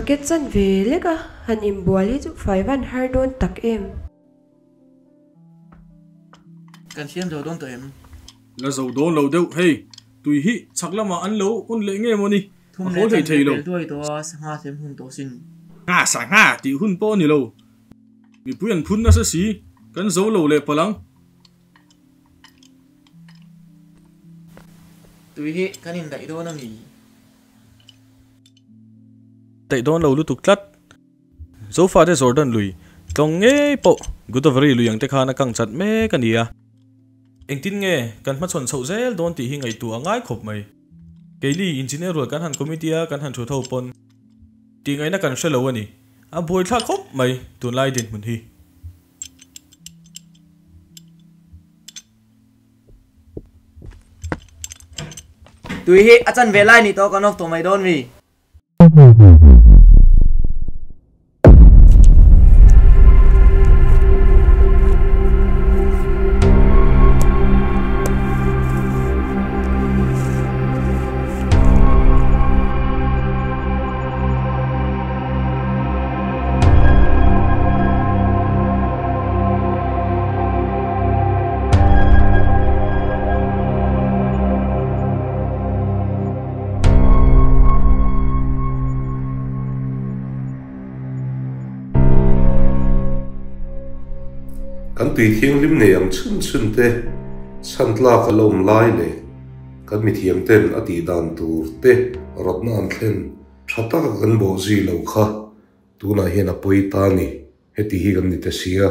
Bucket chanve lek a han inbual hi chu fai van har dawn tak em. Kan siam zo dawn tawh em? La zo dawn lo deuh hei, tui hi chhak lamah an lo un leh nge maw ni, a haw hlei thei lo. Thum leh chanve pel duai tawh a, sangha sem hun tawh sin. Ngha sangha tih hun pawh a ni lo, mipui an phun nasa si, kan zo lo leh palh ang. Tui hi kan indaih dawn a mi? Daih dawn lo lutuk tlat. Zofate Jordan lui tlawng ngei pawh Godavari lui ang te khan a kang chat mek a ni a. Engtin nge kan hmachhawn chhoh zel dawn tih hi ngaihtuah a ngai khawp mai. Keini engineer rual kan han committee a kan han thu tho pawn tih ngaihna kan hre lo a ni. A buaithlak khawp mai tunlai dinhmun hi. Tui hi a chan ve lai ni tawh kan off tawh mai dawn mi. Kan tui thianghlim nei ang chhun chhun te chhan tlak a la awm lai leh kan mithiam ten a tih dan tur te rawtna an thlen tha taka kan bawh zui lo kha tunah hian a pawi ta a ni, heti hi kan ni ta si a.